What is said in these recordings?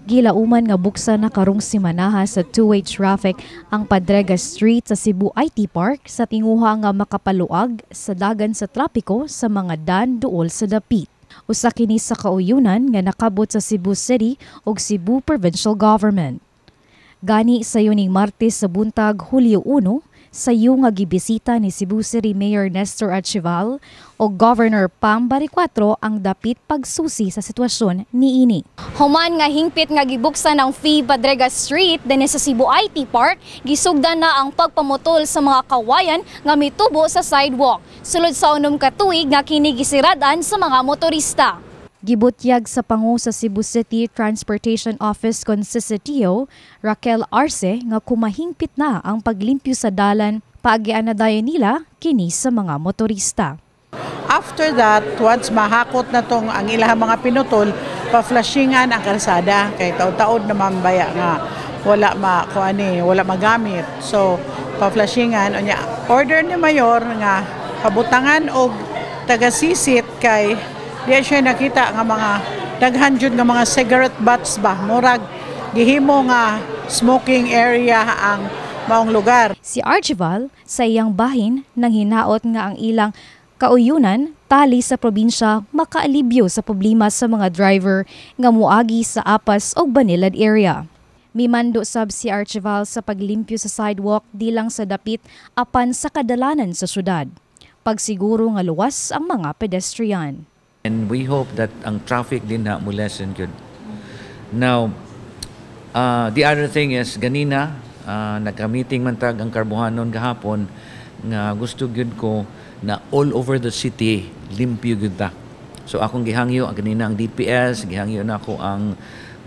Gilauman nga buksan na karong simanaha sa two-way traffic ang Padrega Street sa Cebu IT Park sa tinguha nga makapaluag sa dagan sa trapiko sa mga dan duol sa dapit. Usa kini sa kauyunan nga nakabot sa Cebu City ug Cebu Provincial Government. Gani sayo ning Martes sa buntag, Hulyo 1, sayo nga gibisita ni Cebu City Mayor Nestor Archival o Governor Pam Baricuatro ang dapit pagsusi sa sitwasyon niini. Human nga hingpit nga gibuksan ang Fee Padrega Street dinhi sa Cebu IT Park, gisugdan na ang pagpamutol sa mga kawayan nga mitubo sa sidewalk. Sulod sa 6 ka tuig nga kini gisiradan sa mga motorista. Gibutyag sa pangu sa Cebu City Transportation Office kon CCTO, Raquel Arce, nga kumahingpit na ang paglimpyo sa dalan, paagian na dayon nila kini sa mga motorista. After that, once mahakot na tong ang ilahang mga pinutol, pa-flushingan ang kalsada kay taod-taod naman baya nga wala ma kuani, wala magamit. So pa-flushingan unya, order ni mayor nga pabutangan og taga-sisit kay di siya nakita nga mga daghan jud nga mga cigarette butts ba, murag gihimo nga smoking area ang maong lugar. Si Archival sa iyang bahin nang hinaot nga ang ilang kauyunan tali sa probinsya makaalibyo sa problema sa mga driver nga muagi sa Apas o Banilad area. Mimando sab si Archival sa paglimpyo sa sidewalk di lang sa dapit apan sa kadalanan sa syudad. Pagsiguro nga luwas ang mga pedestrian. And we hope that ang traffic din na mo lessen gyud. Now, the other thing is ganina nagka-meeting man tag Angkar Buhanon gahapon nga gusto gyud ko na all over the city limpyo gyud ta. So akong gihangyo ang ganina ang DPS, gihangyo nako ang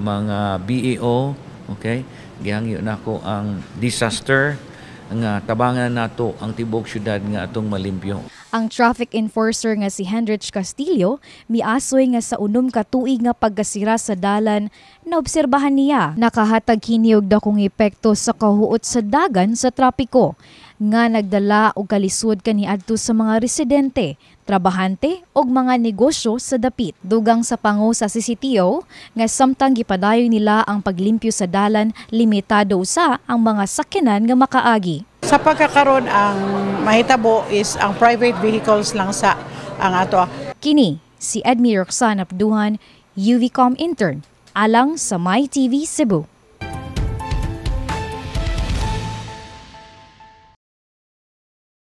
mga BEO, okay? Gihangyo nako ang disaster nga tabangan nato ang tibuok syudad nga atong malimpyo. Ang traffic enforcer nga si Henrich Castillo miasoy nga sa 6 ka tuig nga pagkasira sa dalan, naobserbahan niya nakahatag kini og dakong epekto sa kahuot sa dagan sa trapiko nga nagdala og kalisod kaniadto sa mga residente, trabahante ug mga negosyo sa dapit. Dugang sa pangu sa CCTO nga samtang gipadayon nila ang paglimpyo sa dalan, limitado usa ang mga sakyanan nga makaagi. Sa pagkakaron, ang mahitabo is ang private vehicles lang sa ang ato. Kini si Edmi Roxanne Abduhan, UVCOM intern, alang sa My TV Cebu.